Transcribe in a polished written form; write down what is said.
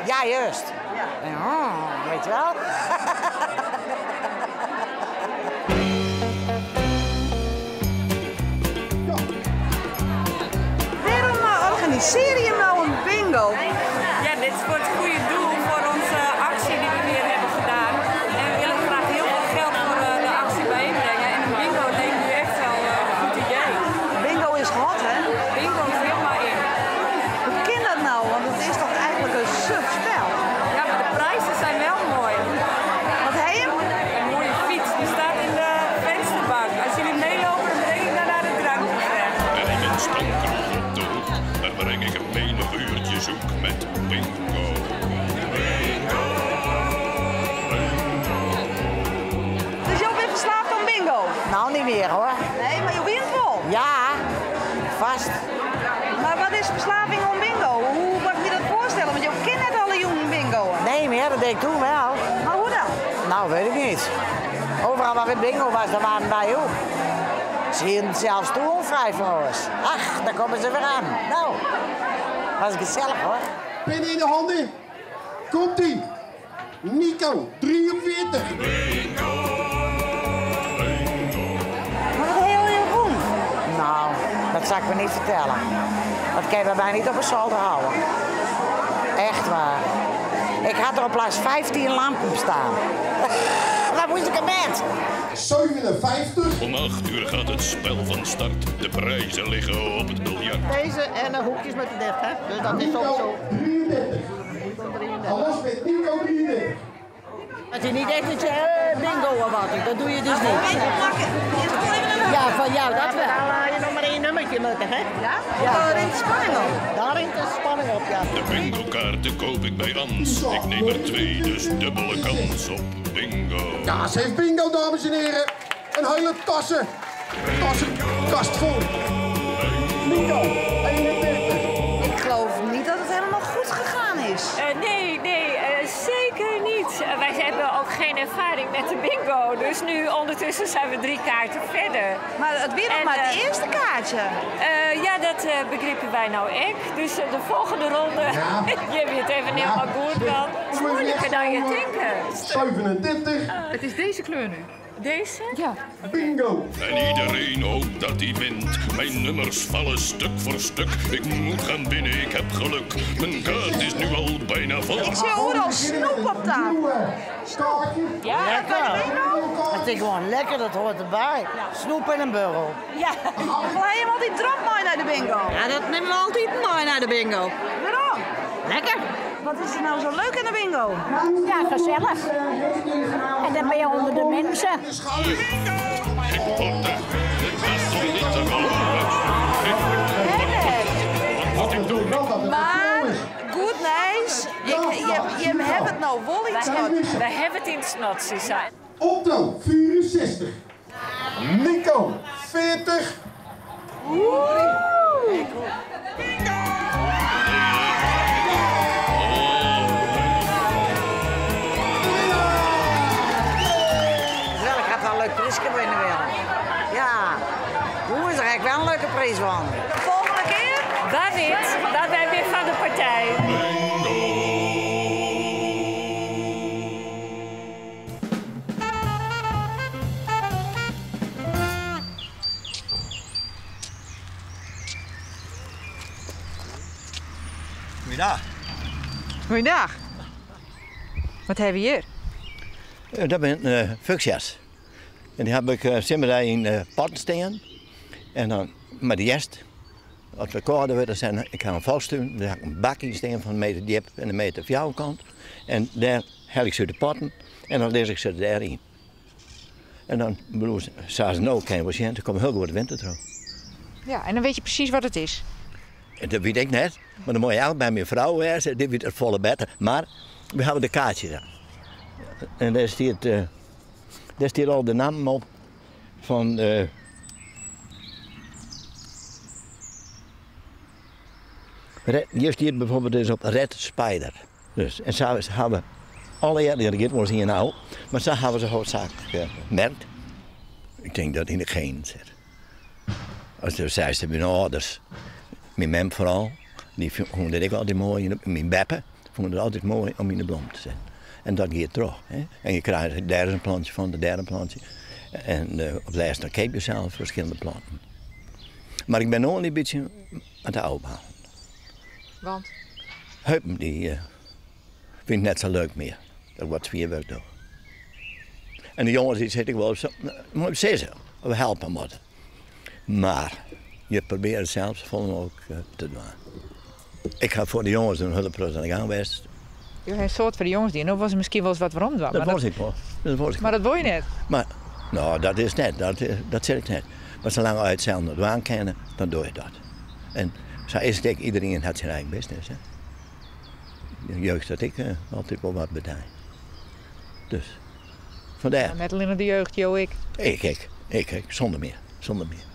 Ja, juist. Ja. Weet je wel? Wêrom organisearje jim no in bingo? Ja, dit is voor het goede doel, voor onze actie die we weer hebben gedaan. En we willen graag heel veel geld voor de actie bijeenbrengen. En een bingo leek nu echt wel een goed idee. Bingo is hot, hè? Bingo is helemaal in. Hoe kin dat nou? Want het is toch eigenlijk een suf spel? Ja, maar de prijzen zijn wel mooi. Wat heb je? Een mooie fiets, die staat in de vensterbank. Als jullie meelopen, dan breng ik daar naar de drankbuffet. En in een stamkroeg op de hoek, daar breng ik een menig uurtje zoek met bingo. Bingo. Dus jij bent verslaafd aan bingo? Nou, niet meer hoor. Nee, maar je wint wel. Ja, vast. Maar wat is verslaving aan bingo? Hoe mag je dat voorstellen? Want je kent net alle jongen bingo. Nee, maar dat deed ik toen wel. Maar hoe dan? Nou, weet ik niet. Overal waar weer bingo was, daar waren wij ook. Ze hielden zelfs toen vrij voor ons. Ach, daar komen ze weer aan. Nou, was gezellig hoor. Pen in de handen. Komt-ie. Nico, 43. Maar wat heel heel goed. Nou, dat zal ik me niet vertellen. Dat kan je bij mij niet op een zolder houden. Echt waar. Ik had er op plaats 15 lampen staan. Waar moest ik er met? 57. Om 8 uur gaat het spel van start. De prijzen liggen op het biljart. Deze en de hoekjes met de 30, hè? Dus dat is Nico, sowieso. 33. Alles met Nico, 33. Het is niet echt dat je bingo of wat, dat doe je dus niet. Ja, van jou, dat wel. Dan haal je nog maar één nummertje moeten, hè? Ja? Ja. Daar rint de spanning op. Daar rint de spanning op, ja. De bingo-kaarten koop ik bij Ans. Ik neem er 2, dus dubbele kans op bingo. Ja, ze heeft bingo, dames en heren. Een hele tassen. Tassenkast vol. Nico, 31. Ik geloof niet dat het helemaal goed gegaan is. Nee, nee, zeker niet. Wij hebben ook geen ervaring met de bingo. Dus nu ondertussen zijn we 3 kaarten verder. Maar het weer nog maar het eerste kaartje. Ja, dat begrippen wij nou echt. Dus de volgende ronde, je weet even helemaal goed wel. Het is moeilijker dan je denkt. 37. Het is deze kleur nu. Deze? Ja. Bingo. En iedereen hoopt dat hij wint. Mijn nummers vallen stuk voor stuk. Ik moet gaan winnen, ik heb geluk. Mijn kaart is nu al bijna vol. Ik zie overal snoep op tafel. Snoep. Ja, Lekker. Het is gewoon lekker, dat hoort erbij. Snoep en een burrel. Ja. Wil hij hem altijd drop mee naar de bingo? Ja, dat nemen we altijd mee naar de bingo. Waarom? Lekker. Wat is er nou zo leuk aan de bingo? Ja, gezellig. En dan ben je onder de mensen. Ik word er. Ik was toch niet te geloven. Ik word Wat moet ik doen? Maar, goed nieuws. Je hebt het nou wel iets snot. We hebben het in het snot, Suzanne. Otto, 64. Nico, 40. Oeh. Ik had wel een leuk prijsje winnen willen. Ja, hoe is er eigenlijk wel een leuke prijs van? De volgende keer? Waar wint, daar ben ik weer van de partij. Goeiedag. Goeiedag. Wat hebben we hier? Dat zijn fuchsia's. En die heb ik simmerij in potten staan. En dan met de gest, als we kouder worden, zijn, ik ga een valstuin, daar heb ik een bak in staan van een meter diep en een meter jouw kant. En daar haal ik ze de potten en dan leg ik ze daarin. En dan bedoel ze, zoals nou, kan je wel zien, dan komt heel goed de winter terug. Ja, en dan weet je precies wat het is. En dat weet ik net, maar dan moet je ook bij mijn vrouw wezen, die weet het volle beter. Maar we hebben de kaartjes aan. En daar staat al de naam op van Red, hier staat bijvoorbeeld dus op Red Spider. Dus, en ze hebben alle jaren, dat gaat wel eens hier nou, maar ze hebben ze hoofdzakelijk gemerkt. Ik denk dat in de geen zit. Als de zei ze mijn ouders, mijn mem vooral, die vonden ik altijd mooi. Mijn beppe Fûn it altyd moai om yn de blom te sitten. En dat giet troch. Hè. En je krijge dêr in plantsje fan, dêr in plantsje. En eh, op lêst dan keap je sels ferskillende planten. Mar ik bin no al in bytsje oan it ôfbouwen. Want? Heupen dy eh, fyn ik net sa leuk mear. Dat wat swier wurk doch. En de jonges dy sitte ek wol op sizze, of helpe moatte. Mar je probearje sels safolle mooglik eh, te dwaan. Ik ha foar de jonges in hiele protte oan de gang west. Jo ha in soad foar de jonges dien. No wolle se miskien wolris wat werom dwaan. Dat wol ik wol. Dat wol ik Mar dat wol je net. Mar, no, dat is net. Dat, eh, dat sis ik net. Mar salang je it sels noch dwaan kinne, dan doch je dat. En sa is it ek, iderien hat syn eigen business. Hè. De jeugd hat ek eh, altyd wol wat betelje. Dus, fandêr. Net allinnich de jeugd, jo ek. Ik ek. Ik ek. Sûnder mear. Sûnder mear.